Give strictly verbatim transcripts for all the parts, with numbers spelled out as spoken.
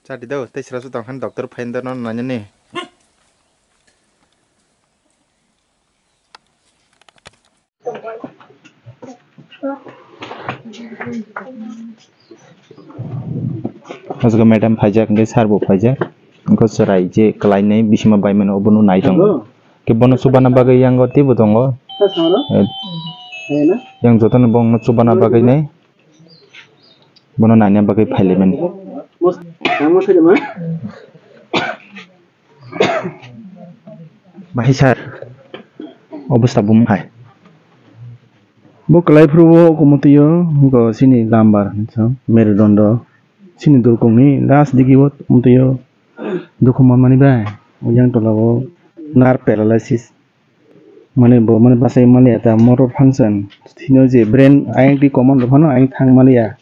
Chadi do, tei sra su tong khan doctor phain do no nanya ni. Aswk madam phaijak, hwnkhe sir bo phaijak. Wngkha chwrai je kwlainai bisima bai mano, obono nai tongo. Khe bono chubana bagwi yango teibo tongo. Eh, yang jotono bongno chubana bagwi nai. Bono naina bagwi phailaimani. Bahai sir, obostha bumung hai. Bo kwlai phuru o kumutwi o, wngkha chini lumbar, merudondo, chini durkungni last digi o kumutwi o dukhu manmani bai, yang tola o nerve paralysis. Mane bo mane bachai maliya ta motor function. Thino je brain ayang ti common rok phano ayang thang maliya.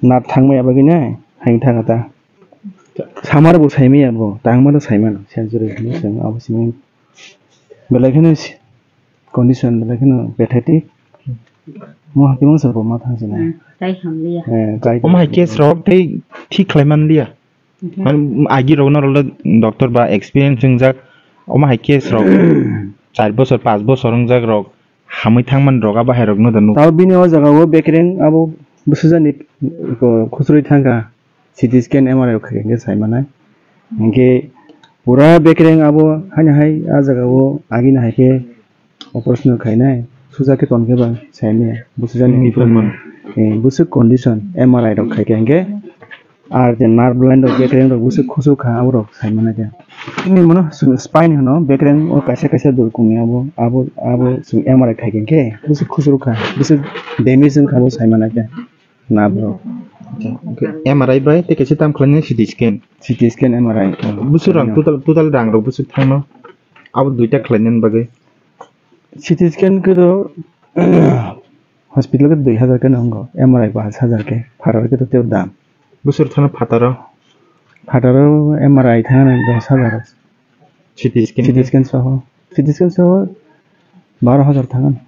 Nerve thang maya bagwi nai ayang thang ta. Samar bo sai maya bo, tang mano sai mano, sensory hinwi chwng abo simi. Belai kheno si-, condition belai kheno pathetic. Mo hakhe mangsa bo ma thang sinai. Hmm, tai hamliya. Eh, tai Omo hai case rok tei thik khlai manliya. Mhm. Man, agi rok no rok doctor ba experience wngjak, omo hai case rok char bosor, panch bosor wngjak rok hamwi thangmani rok abo hai rok no da nuk. Tao bini o jaga o bekereng abo bwsajani ko khusrwi thangkha, C T scan, M R I khe khe sai manai. Hinkhe pura bekereng abo haino hai a jaga o agini hai khe operation khainai, suja khe ton khe ba saimaya, bo sujani Hmm, improvement. Eh, bwswk condition, M R I rok khai khe hinkhe, ar je nerve line rok, bekereng rok bwswk khusuk kha, abo rok sai mano khe. Tini mono spine hino, bekereng o kaisa kaisa durkungni abo, abo, abo chwng M R I khai khe hinkhe, bwswk khusuk kha, bwswk damage wngkha, bo sai mano khe. Na bro. Okay, M R I bai tei kaisa tam khlainai C T scan. C T scan, M R I. Bwswk rang total, total rang rok bwswk thangno abo duita khlainani bagwi. C T scan khe do hospital khe dui hajar khe nango, M R I bo hajar khe, phataro khe to tei dam. Bwswk thangno phataro? Phataro M R I thangna dos hajar. C T scan C T khe? Scan soho. C T scan soho baro hajar thangna.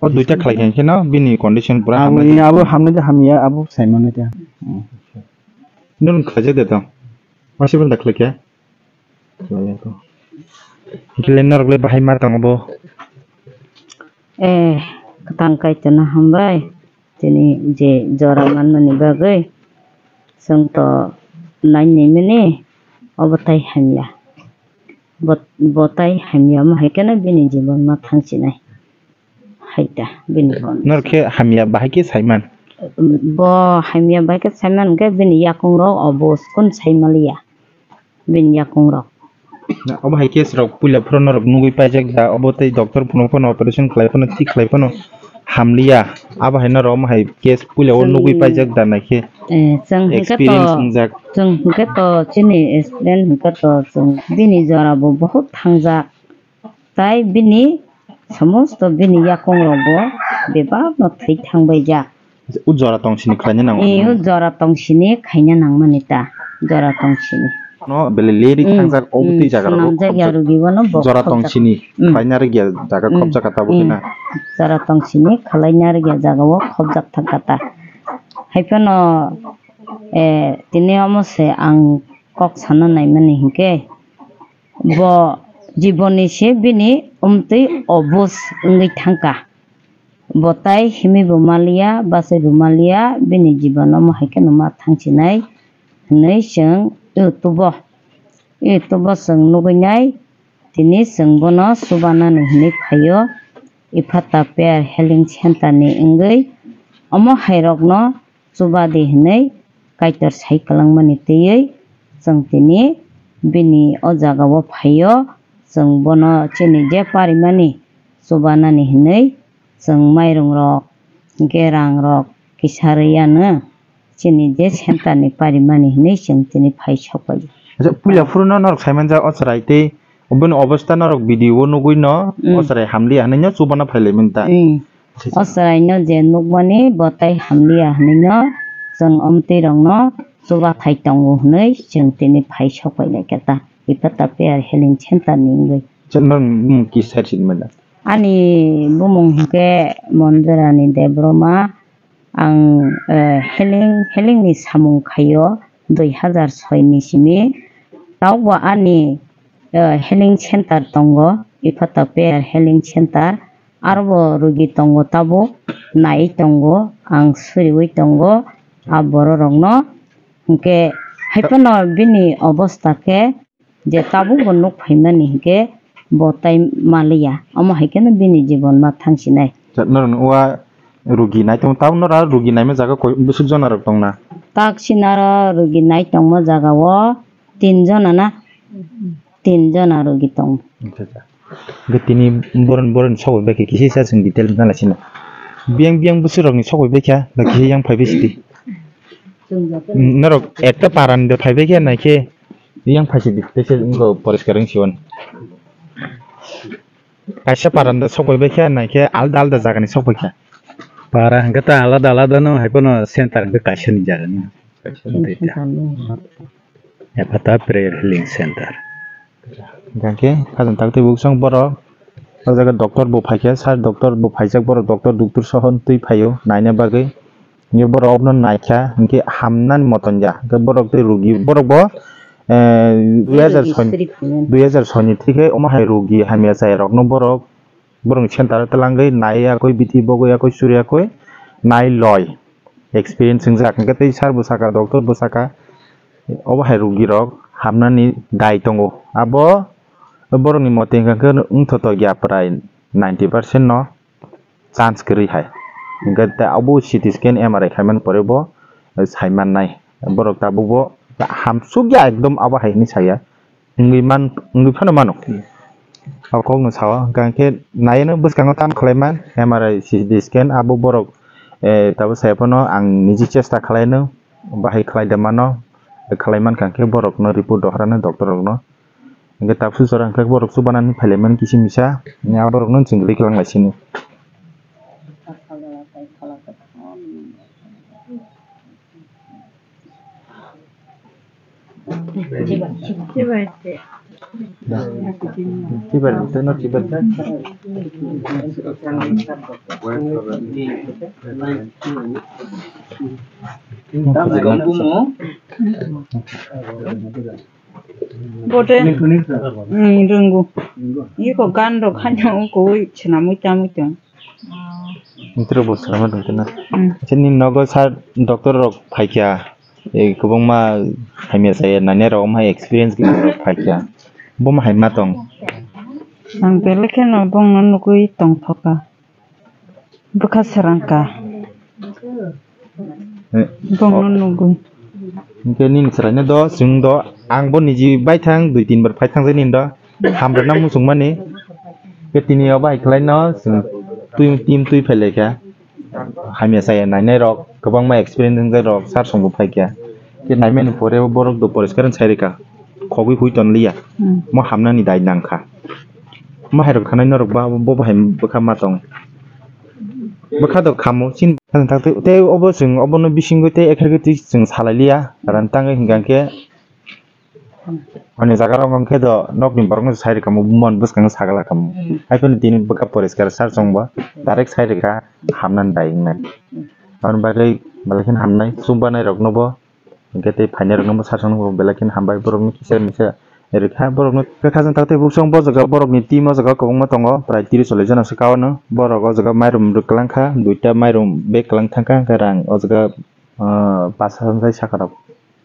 O duita khlai khe no bini condition pura Abo hamya ni abo hamya de hamya abo saimano de. Nung khlaijak de tong. Masibo da khlai khe. Khlai ya to. Kile norok le bahai ma tong bo. Eh, kwthang Kaitorno hambai. Tini je jora manmani bagwi chwng to nai nai mani obo tai hamya. Bo, bo tai hamya omo hai kheno bini jibon ma thang sinai. Hai ta bini kon. Nor khe hamya bahai khe saiman. Bo hamya bahai khe saiman hwnkhe bini yakung rok obo skun sai maliya. Bini yakung rok. Na, obo hai case rok puila phuru norok nugui paijak da, obo tei doctor phunu phano operation khlai phano thik khlai phano hamliya. Abo hai norok omo hai case puila o Chwng, nugui paijak da naikhe eh, chwng hwnkhe to, experience wngjak. Chwng hwnkhe to chini experience hwnkhe to chwng bini jora bo bohut thangjak. Tai bini somosto bini yakung rok bo bebak no thwi thangbai jak. O jora tong sini khlaina nango. Eh, o jora tong sini khaina nangmani ta. Jora tong sini. No, bele leri Mm, thangjak obo mm, twi jaga rok swnamjak ya khobjak. Rugi bono bo Jora tong khobjak. Sini Mm. Khlaina rwgya jaga Mm, khobjak kha tabuk mm. Hina. Jora tong sini khlaina rwgya jaga o khobjak thang kha ta. Hai phano, eh, tini omo se ang kok sana naimani hinkhe bo jiboni se bini umtwi obus wngwi thangkha. Bo tai himwi bo maliya, bachai bo maliya, bini jibon omo hai kheno ma thangsinai hwnwi chwng YouTube-o, YouTube-o chwng nugwi nai, tini chwng bono chubanani hwnwi phaio, Ephata Prayer Healing Center ni wngwi omo hai rokno chuba di hwnwi Kaitor sai kwlangmani twiwi chwng tini bini o jaga-o phaio, chwng bono chini je parimani chubanani hwnwi chwng mairung rok, hinkhe rang rok kisa rwi ano chini je center ni parimani hwnwi chwng tini phai sok pai. Acha, puila phuru no norok sai manja o chwrai tei oboni obostha norok video o nugwi no Mm. O chwrai hamliya hwnwi no chubana phai lai mani ta. Mm. Acha, acha. O chwrai no je nukmani bo tai hamliya hwnwi no chwng omtwi rok no chuba thai tongo hwnwi chwng tini phai sok pai lai khe ta. Ephata Prayer Healing Center ni wngwi. Acha, nang bumung kisa sini manya? Ani bumung hinkhe Monjorani Debbarma. Ang, eh, healing, healing ni samung khaio, dui hazar soi ni simi tabukbo ani, eh, healing center tongo, Ephata Prayer Healing Center. Aro bo rugi tongo tabuk, nai tongo, ang suriui tongo a bororokno. Hinkhe haiphano bini obosta khe je tabukbo nuk phaimani hinkhe bo tai maliya, omo hai kheno bini jibon ma thangsinai. Norokni o a rugi nai tongo, tabuk norok rugi naima jaga koi bwswk jona rok tongna? Taksin aro rugi nai tongma jaga o tin jona na, tin jona rugi tongo. Acha, acha. Hwnkhe tini boroni, boroni sokbai bai khe kisa kisa chwng detail wngna lai sino. Biyang biyang bwswk rokni sokbai bai kha, bai kisa yang phai bai sidi. Norok ekta parani de phai bai kha, nai khe yang phai sidi, tei se wngkha poriskar wng siwan. Kaisa parani de sokbai bai kha, nai khe alda alda jagani sokbai kha. Para hwnkhe ta alada alada no, hai phano center hwnkhe kaisa ni jaga ni. Kaisa ni jaga. Ephata Prayer Healing Center. Hingkhe khajang tak tei buksong borok o jaga doctor bo phaikha, sir doctor bo phaijak, borok doctor duktur sohon twi phaio naina bagwi. Hingkhe borok obono naikha, hingkhe hamnani moton ya. Hingkhe borok tei rugi, borok bo, eh, dui hazar soi, dui hazar soi ni thik khe omo hai rugi hamya chaya rokno borok borokni center o twlangwi nai yakwi, bithi bogwi yakwi, suri yakwi, nai loi. Experience wngjak, hingkhe tei sir bo saka, doctor bo saka, obo hai rugirok hamnani dai tongo. Abo borokni mote hingkha khe wngthotok ya prai ninety percent no chance kwrwi hai. Hingkhe tei abo C T scan, M R I khaimani pore bo saimannai. Borok tabukbo hamsukya ekdom abo hai hinwi saya. Wngwi man, wngwi phano mano. O kokno sao, hwnkha khe naiwi no bwskango tamo khlai man, M R I, C T scan, abo borok, eh, tabuk sai phano ang niji chesta khlai no, bahai khlai da mano, khlai man kha khe borok no report dohor rw no doctor rok no. Hwnkhe tabuk sujaro hwnkhe borok chubanani phai lai mani kisa misa, abo rok no chwng riklang lai sini. Bote, mm, rwngo. Iko gan rok haino ungkoi swnamwi tamwi tong. Nitro bo swnamwi tongkhe na. Mm. Chini nogo sa doctor rok phaikha, eh, kwbangma hamya chaya nanya rok omo hai experience gwnang rok phaikha. Bomo hai ma tong. Ang belai kheno bongno nugwi tongthokha. Bwkha srangkha. Eh, bongno nugwi. Hingke nini chwraino do, chwng do, ang bo niji baithang dui tin bar phaithang jani do, hamrwkna muchungmani. Ke tini o bai khlaino chwng twi, team twi phailaikha. Hamya chaya nainai rok, kwbangma experience wngjak rok, sir songbo phaikha. Ke naimani pore borok do poriskar wng sai rwkha. Khogwi hui tonliya. Hmm. Mo hamnani dai nangkha. Mo hai rok khanai norok ba, bo bahai bwkha ma tong. Bwkha do khamo, chini thang thang tei, tei obo chwng obono bisingo tei ekherkhe twi chwng salai liya, karon tangwi hwnkha khe ani jaga rok hwnkhe do nokni borokno sai rwkha mo, bumani bwskango sagala kha mo. Hmm. Haiphano tini bwkha poriskar sar chwngbo direct sai rwkha hamnani dai wngnai. Aboni bagwi belai kheno hamnai, chumbanai rokno bo. Hingke tei phainairokno bwsarokno bo belai kheno hambai, borokno kisa misa rikha, borokno khe khajang tak tei buksong bo jaga borokni team o jaga kwbangma tongo, prai tris chollish jona se kao no. Borok o jaga mairum rwk kwlangkha, duita mairum bag kwlang thangkha, hingke rang o jaga, ah, pash hajar saka rok.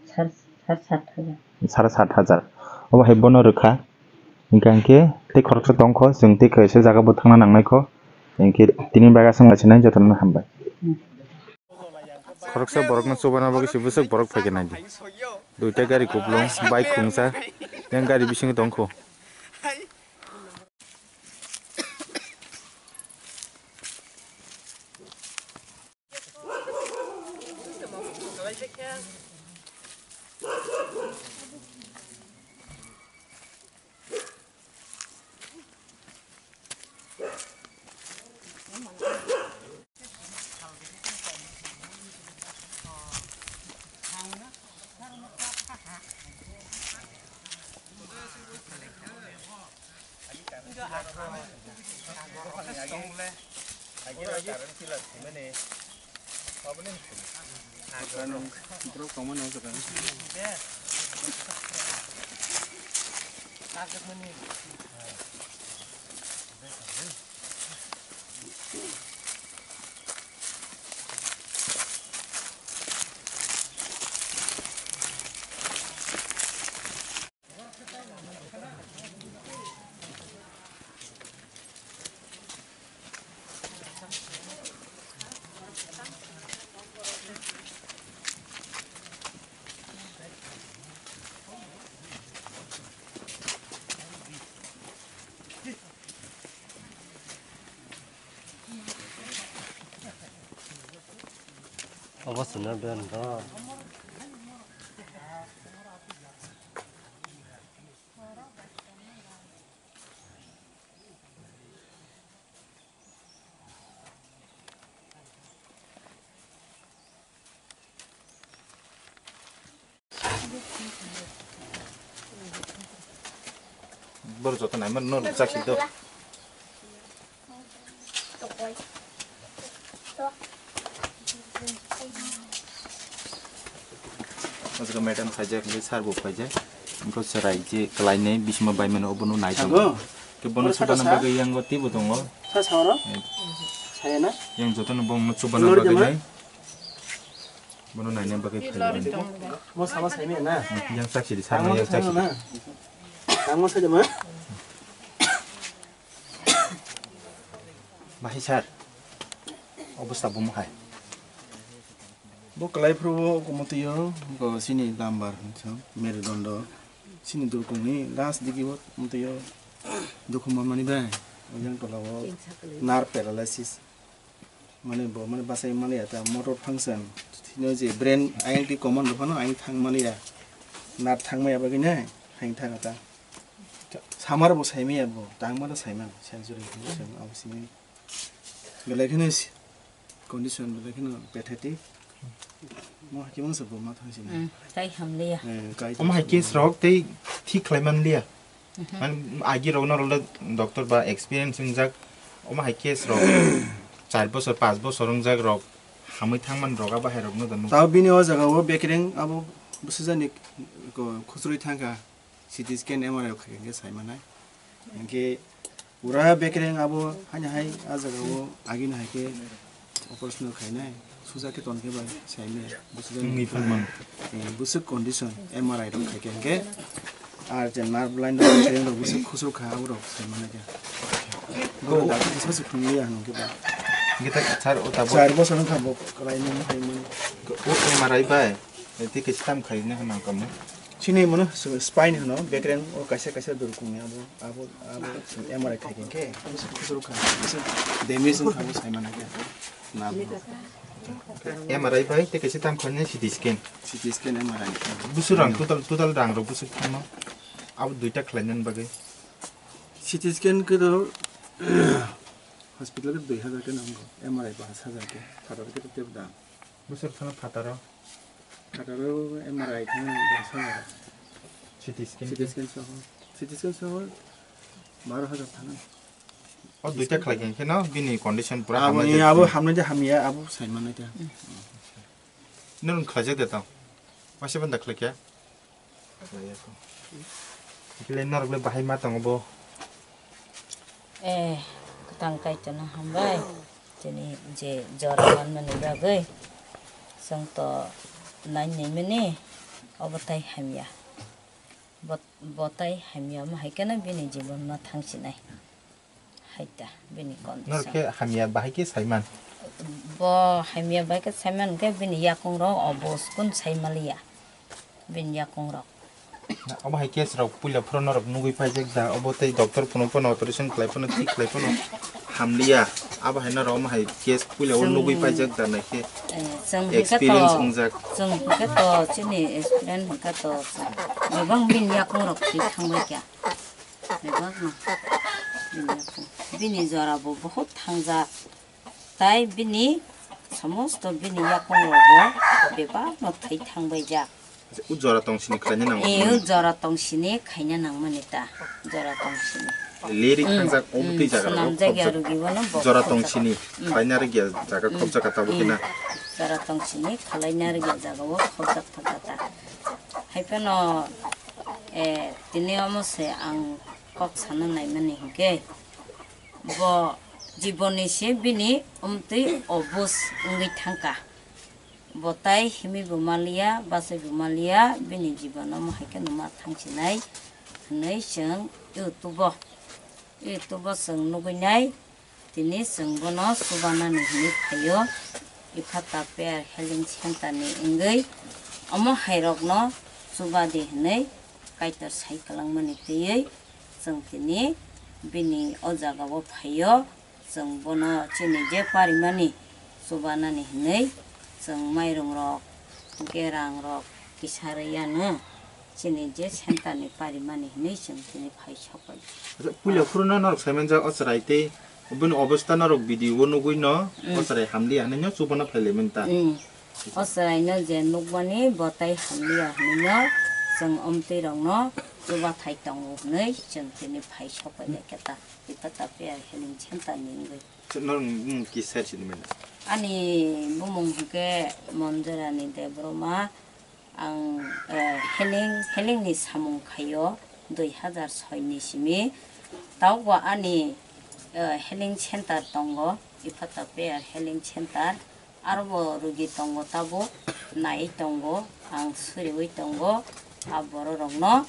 Sar, sar sat hajar. Sara sat hajar. Obo hai bono rwkha. Hingka hingke tei khoroksa tongkho, chwng tei kaisa jaga bo thangna nangnaikho. Hingke tini bagwi aswk naisinai jotono hambai. Hmm. Khoroksa borokno chubana bagwi se bwswk borok phaikhe naidi. Duita gari kuplung, bike khungsa, yang gari bisingo tongkho. Obo sina ben do. Boro joto naima no chakhi do. O jaga madam khaijak, hwnkhe sir bo khaijak. Boro chwrai je kwlainai bisima bai mano, obono nai tongo. Khe bono chubana bagwi yango teibo tongo. Sa sa oro? Eh. Saya na? Yang jotono bongno chubana bagwi nai. Bono naina bagwi phaiwi. Mo sama sai manya na? Yang saksi di, sama yang saksi. Ang mo sai ma? Bahai sir. Obostha bomo hai. Bo kwlai phuru o komotio, bo sini lambar, merudondo, sini durkongni last digi o komotio dukhu manmani bai, o yang tola o nerve paralysis. Mane bo mane bachai maliya ta motor function hino je brain ayang ti common rw phano ayang thang maliya. Nerve thang maya bagwi nai ayang thang ta. Samar bo sai maya bo tang mano sai man century function abo simi. Belai kheno si-, condition belai kheno pathetic. Mo hakhe mangsa bo ma thang sini. Hmm, tai hamliya. Eh, kai. Omo hai case rok tei thik khlai manliya. Mhm. Man, agi rok no role doctor ba experience wngjak, omo hai case rok char bosor, panch bosor wngjak rok, hamwi thangman rok, a bahai rok no da nuk. Tao bini o jaga o bekereng abo bwsajani ko-, khusrwi thangkha, C T scan, M R I rok khaikhe sai manai. Hwnkhe pura bekereng abo haino hai a jaga o agini hai khe operation khainai, suja khe ton khe bai saimaya. Bwswk jani wngwi phangmang. Eh, bwswk condition, M R I rok khaikhe hwnkhe. Ar je nerve line rok, train rok, bwswk khusrwk kha, abo rok sai manai khe. Ko- Boro doctor kisa se phungliya hwnkhe ba. Hwnkhe ta sir, o tabuk. Char bosor wngkha bo kwlai nung hai mani. O M R I bai, tei khe stam khaina hwnang kamo. Chini mano spine hwno, bekereng o kaisa kaisa durkungni abo, abo, abo M R I khaikhe khe, bwswk khusrwk kha, bwswk damage wngkha bo sai manai khe. Na bo. M R I bai tei kaisa tam khainai C T scan. C T scan, M R I. Bwswk rang total, total rang rok bwswk thangno. Abo duita khlainani bagwi. C T scan khe do hospital khe dui hajar khe nango, M R I pash hajar khe, phataro khe tebo dam. Bwswk thangno phataro? Phataro M R I thangno dos hajar. C T scan? C T scan soho. C T scan soho baro hajar thangno. O duita khlai khe no bini condition pura hamnai je. Abo hamnai je hamya, abo sai manai ta. Nwng khlaijak de tong? Waisa banda khlai khe? Kile norok le bahai ma tongo bo? Eh, kwtang Kaitorno hambai. Chini je jora manmani bagwi chwng to nai nai mani, obo tai hamya. Bo, bo tai hamya omo hai kheno bini jibon no thang sinai. Hai ta, bini condition. Norok khe hamya bahai khe saiman? Bo hamya bahai khe saiman khe bini yakung rok obo skun sai maliya. Bini yakung rok. Omo hai case rok puila phuru norok nugui paijak da, obo tei doctor phunu phano operation khlai phano thik khlai phano hamliya. Abo hai norok omo hai case puila o nugui paijak da naikhe. Eh, chwng hwnkhe to, experience wngjak. Chwng hwnkhe to chini experience hwnkhe to chwng bebak bini yakung rok thik thangbai kha. Bebak no bini yakung. Bini jora bo bohut thangjak. Tai bini somosto bini yakung rogo bebak no thwi thangbai jak. O jora tong sini khlaina nango. E, o jora tong sini khaina nangmani ta. Jora tong sini. Leri Mm, khangjak, obo mm, twi jaga rok swnamjak ya khobjak. Rugi bono bo Jora khobjak. Tong sini, Mm. khlaina rwgya jaga Mm. khobjak tabo khe na. Jora tong sini, khlaina rwgya jaga o khobjak thangkha ta. Hai phano, eh, tini omo se ang kok sana naimani hinkhe, bo jiboni se bini omtwi obus wngwi thangkha. Bo tai himwi bo maliya, bachai bo maliya, bini jibon omo hai kheno ma thangsinai hwnwi chwng YouTube-o, YouTube-o chwng nugwi nai. Tini chwng bono chubanani hwnwi phaio, Ephata Prayer Healing Center ni wngwi omo hai rokno chubadi hwnwi Kaitor sai kwlangmani twiwi chwng tini bini o jagao phaio. Chwng bono chini je parimani chubanani hwnwi chwng mairum rok, hwnkhe rang rok kisa rwi ano chini je center ni parimani hwnwi chwng tini phai sokbai. Acha, puila phuru no norok sai manjak o chwrai tei bini obostha norok video o nugwi no Mm. o chwrai hamliya hinwi no chubana phai lai mani ta. Mm. O chwraino je nukmani bo tai hamliya hinwino chwng omtwi rokno chubathai tongo hwnwi chwng tini phai sokbai lai khe ta. Ephata Prayer Healing Center ni wngwi. Norok, mm, kisa sini mena. Ani bumung hwnkhe Monjorani Debbarma, ang, eh, healing, healing ni samung khaio dui hazar soi ni simi. Tabukbo ani, eh, healing center tongo, Ephata Prayer Healing Center. Aro bo rugi tongo tabuk, naiwi tongo, ang suriwi tongo, a bororokno.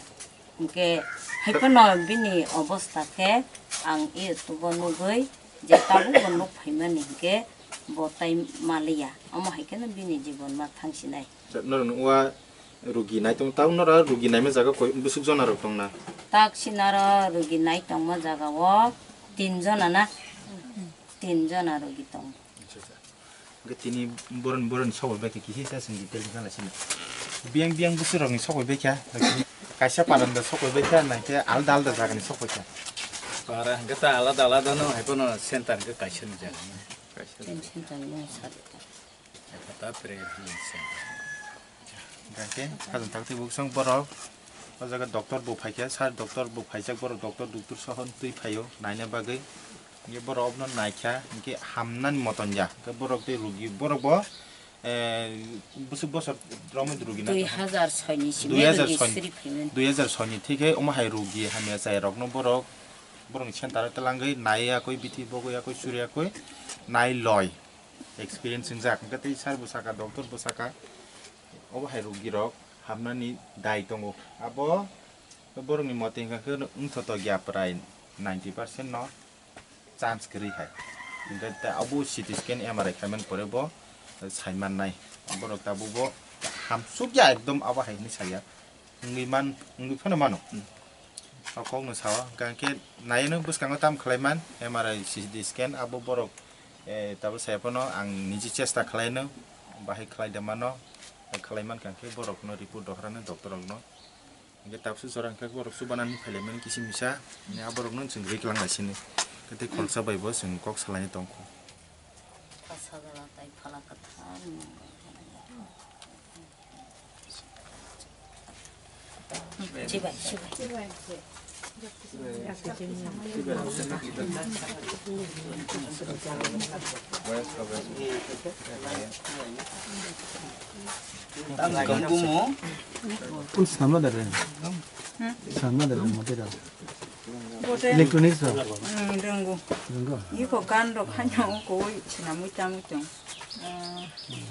Hinkhe hai phano bini obostha khe ang YouTube-o nugwi je tabukbo nuk phaimani hinkhe bo tai maliya. Omo hai kheno bini jibon ma thangsinai. Norok nukwa rugi nai tong, tabuk norok rugi naima jaga koi bwswk jona rok tongna? Tak sinaro rugi nai tongma jaga o tin jona na, tin jona rugi tongo. Acha, acha. Hwnkhe tini boroni, boroni sokbai bai khe kisa sa chwng detail wngkha lai sini. Biyang, biyang bwswk rokni sokbai bai kha, kaisa paranda sokbai bai kha, naikhe alda, alda jagani sokbai kha. Para hwnkhe ta alada, alada no, hai phano center hwnkhe kaisa ni jaga no. Kaisa. Ten center no sa de ta. Hai phata prayer healing center. Hwnkhe khajang tak twi buksong borok. O jaga doctor bo phaikha, sir doctor bo phaijak, borok doctor, doctor sohon twi phaio naina bagwi. Hwnkhe borok obno naikha, hwnkhe hamnani moton ya. Hwnkhe borok tei rugi, borok bo, eh, bwswk bosor romwi rugi nai tongkha. Dui hazar soi ni simi Dui hazar rugi soi ni, sri phaimani. Dui hazar soi ni thikhe omo hai rugi hamya chaya rokno borok, borokni center o twlangwi nai yakwi, bithi bogwi yakwi, suri yakwi, nai loi. Experience wngjak, hwnkhe tei sir bo saka, doctor bo saka, obo hai rugi rok hamnani dai tongo. Abo borokni mote hwnkha khe wngthotok ya prai ninety percent no chance kwrwi hai. Hwnkhe ta abo C T scan, M R I khaimani pore bo sai mannai. Borok tabuk bo hamsuk ya ekdom abo hai hwnwi saya. Wngwi man, wngwi phano mano. Hmm. O kokno sao, hwnkha khe naiwi no bwskango tam khlai man, M R I, C T scan, abo borok, eh, tabuk saya phano ang niji chesta khlaino, bahai khlai da mano, khlai mankha khe borokno report dohorano doctor rokno. Hwnkhe tabuk jora hwnkha khe borok chubanani phailaimani kisi misa, hwnkhe aborokno chwng riklang lai sini. Hwnkhe tei khoroksa bai bo chwng kok salaini tongkho. Chibai, chibai. Tamo kangkumo. Kun samla da ren. Hmm? Samla da ren, mate da. Bote. Electronics rok. Hmm, rwngo. Rwngo? Iko kan rok haino ko sinamwi tangwi tong.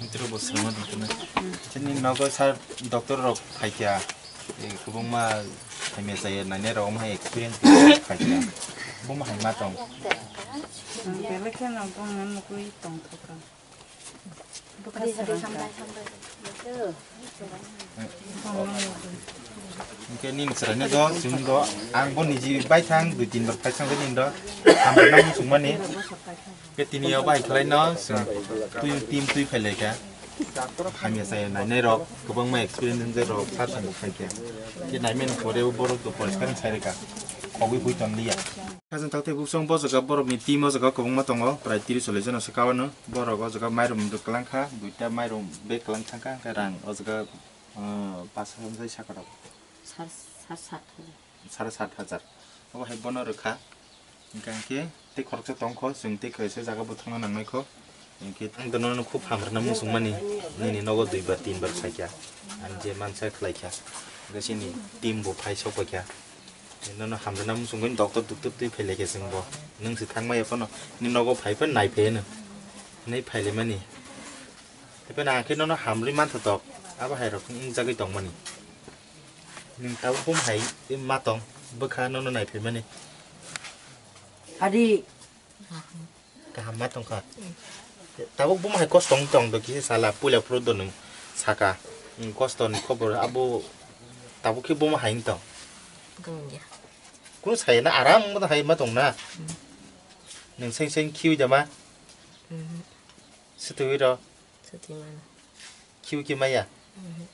Mitro bo sama dukuna. Chini nogo sir doctor rok phaikya. Eh, kubungma hamya chaya naina rok omo hai experience phaikya. Buma hai ma tong. Ang belai kheno bongno nukwi tongthok rang. Hwnkhe nini chwraino do, chwng do, ang bo niji baithang dui tin bar phaithang nini do, hambai nang muchungmani. Hwnkhe tini o bai khlaino, chwng twi, team twi phailaikha. Hamya chaya nainai rok, kwbangma experience wngjak rok, sir song bo phaikha. Hwnkhe naimani pore o borok do poriskar wng sai rwkha, khogwi bui tonliya. Khajang taktwi buksong bo jaga borokni team o jaga kwbangma tongo, prai tris chollish jona se kawano. Borok o jaga mairum rwklang kha, duita mairum bag kwlang thang kha, hwnkhe rang o jaga, ah, pash hajar saka rok. Sar, sar sat hajar. Sare sat hajar. Obo hai bono rwkha. Hingke tei khoroksa tongkho, chwng tei khaisa jaga bo thangna nangnai kho. Hingke ang dono no khub hamrwna muchung mani, nini nogo dui bar tin bar phaikha, ang je mansa khlaikha, hingke chini team bo phai sok paikha. Nono hamrwna muchungwi doctor doctor twi phailaikha chwng bo. Nwng se thangmaya phano, ni nogo phai phano nai phai hwno. Nai phailaimani. Tei phano ang khe nono hamrwi manthotok, abo hai rok wng jagwi tongmani. Nwng tabuk bum hai ma tong, bwkha nono nai phaimani. Adi. Kaham ma tongkha. Tabuk bum hai kosto wng tong do kisa sala puila phuru do nwng saka. Nwng kosto ni khobor abo tabuk khe bum hai wng tong. Tong ya. Kunu sai na aram mo hai ma tong na. Nwng seng seng khiui da ma. Mhm. Sitwi ro. Sitwi mano. Khiui khe maya. Mhm.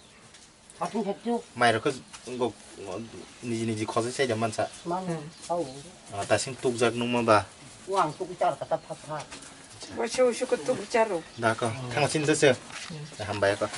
Hatung hatung. Mai rok go niji niji khosai sai da mansa. Mano. Hmm. Au. Ah, tasing tukjak nung ma ba. Wang tuk char kata pha pha. Wasu wasu ko tuk charo. Da ko. Thang sin se. Hambai ko.